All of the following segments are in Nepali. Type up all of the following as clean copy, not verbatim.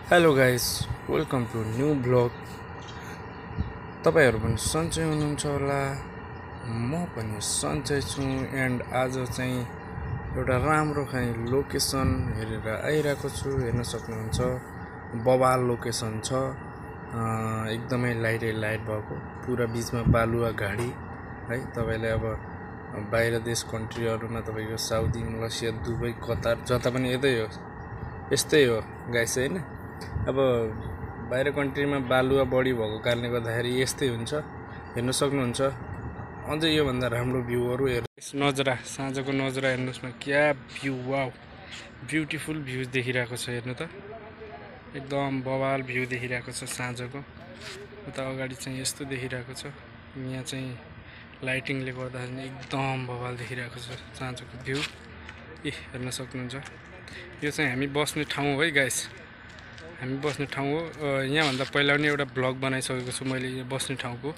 Hello guys, welcome to new blog. तपाईँहरू पनि सन्चै हुनुहुन्छ होला, म पनि सन्चै छु। एन्ड आज चाहिँ एउटा राम्रो खाने लोकेसन हेरेर आइरहेको छु। हेर्न सक्नुहुन्छ, बवाल लोकेसन छ। एकदमै लाइट भएको, पुरा बिचमा बालुवा घाडी है। तपाईँले अब बाहिर देश कन्ट्रीहरूमा तपाईँको साउदी, मलेसिया, दुबई, कतार जता पनि यस्तै हो गाइस, होइन? अब बाहिर कन्ट्रीमा बालुवा बढी भएको कारणले गर्दाखेरि यस्तै हुन्छ। हेर्न सक्नुहुन्छ, अझै योभन्दा राम्रो भ्यूहरू हेर्नुहोस्। नजरा, साँझको नजरा हेर्नुहोस् न, क्या भ्यू! वाउ, ब्युटिफुल भ्यू देखिरहेको छ। हेर्नु त, एकदम बवाल भ्यू देखिरहेको छ साँझको। उता अगाडि चाहिँ यस्तो देखिरहेको छ। यहाँ चाहिँ लाइटिङले गर्दाखेरि एकदम बवाल देखिरहेको छ साँझको भ्यू। हेर्न सक्नुहुन्छ, यो चाहिँ हामी बस्ने ठाउँ है गाइस, हामी बस्ने ठाउँ हो। यहाँभन्दा पहिला पनि एउटा ब्लग बनाइसकेको छु मैले यो बस्ने ठाउँको।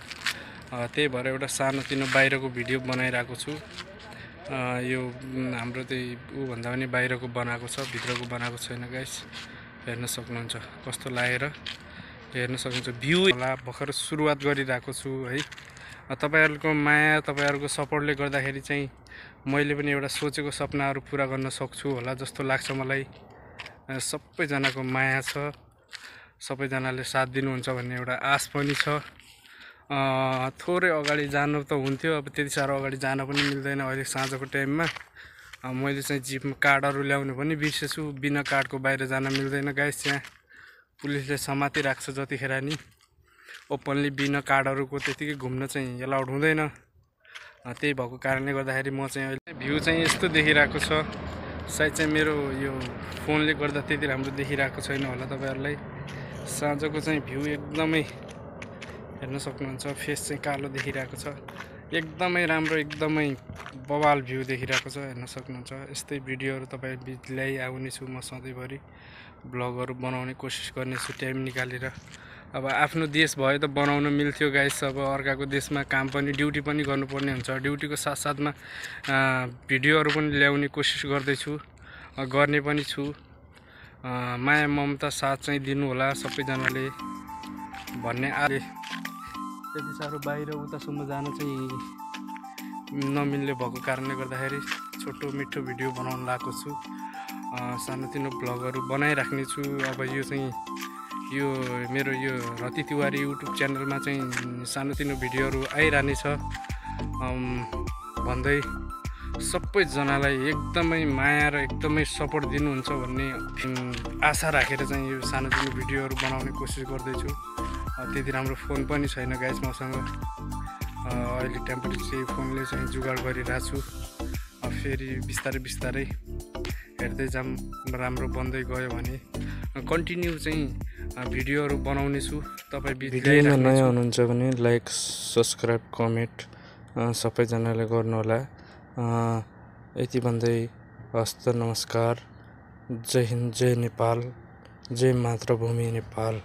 त्यही भएर एउटा सानोतिनो बाहिरको भिडियो बनाइरहेको छु। यो हाम्रो त्यही ऊभन्दा पनि बाहिरको बनाएको छ, भित्रको बनाएको छैन गाइस। हेर्न सक्नुहुन्छ कस्तो लागेर, हेर्न सक्नुहुन्छ भ्यू होला। भर्खर सुरुवात गरिरहेको छु है। तपाईँहरूको माया, तपाईँहरूको सपोर्टले गर्दाखेरि चाहिँ मैले पनि एउटा सोचेको सपनाहरू पुरा गर्न सक्छु होला जस्तो लाग्छ मलाई। सबैजनाको माया छ, सबैजनाले साथ दिनुहुन्छ भन्ने एउटा आश पनि छ। थोरै अगाडि जानु त हुन्थ्यो, अब त्यति साह्रो अगाडि जान पनि मिल्दैन अहिले साँझको टाइममा। मैले चाहिँ जिपमा कार्डहरू ल्याउनु पनि बिर्सेछु। बिना कार्डको बाहिर जान मिल्दैन गाइस। यहाँ पुलिसले समातिराख्छ जतिखेर नि। ओपनली बिना कार्डहरूको त्यतिकै घुम्न चाहिँ एलाउड हुँदैन। त्यही भएको कारणले गर्दाखेरि म चाहिँ अहिले भ्यू चाहिँ यस्तो देखिरहेको छ। सायद चाहिँ मेरो यो फोनले गर्दा त्यति राम्रो देखिरहेको छैन होला तपाईँहरूलाई। साँझको चाहिँ भ्यू एकदमै हेर्न सक्नुहुन्छ, फेस चाहिँ कालो देखिरहेको छ। एकदमै राम्रो, एकदमै बवाल भ्यू देखिरहेको छ। हेर्न सक्नुहुन्छ, यस्तै भिडियोहरू तपाईँ बिच ल्याइआउने छु म सधैँभरि। ब्लगहरू बनाउने कोसिस गर्नेछु टाइम निकालेर। अब आफ्नो देश भयो त बनाउन मिल्थ्यो गाइस। अब अर्काको देशमा काम पनि, ड्युटी पनि गर्नुपर्ने हुन्छ। ड्युटीको साथसाथमा भिडियोहरू पनि ल्याउने कोसिस गर्दैछु, गर्ने पनि छु। माया ममता साथ चाहिँ दिनु होला सबैजनाले भन्ने आले। त्यति साह्रो बाहिर उतासम्म जान चाहिँ नमिल्ने भएको कारणले गर्दाखेरि छोटो मिठो भिडियो बनाउन लागेको छु। सानोतिनो ब्लगहरू बनाइराख्ने छु। अब यो चाहिँ यो मेरो यो रति तिवारी युट्युब च्यानलमा चाहिँ सानोतिनो भिडियोहरू आइरहने छ भन्दै सबैजनालाई एकदमै माया र एकदमै सपोर्ट दिनुहुन्छ भन्ने आशा राखेर चाहिँ यो सानोतिनो भिडियोहरू बनाउने कोसिस गर्दैछु। त्यति राम्रो फोन पनि छैन गाइस मसँग। अहिले टेम्परेरी फोनले चाहिँ जुगाड गरिरहेको छु। फेरि बिस्तारै हेर्दै जाम, राम्रो बन्दै गयो भने कन्टिन्यू चाहिँ भिडियोहरू बनाउने छु। तपाईँ भिडियोमा नयाँ हुनुहुन्छ भने लाइक, सब्सक्राइब, कमेन्ट सबैजनाले गर्नुहोला। यति भन्दै हस्त नमस्कार। जय हिन्द, जय नेपाल, जय मातृभूमि नेपाल।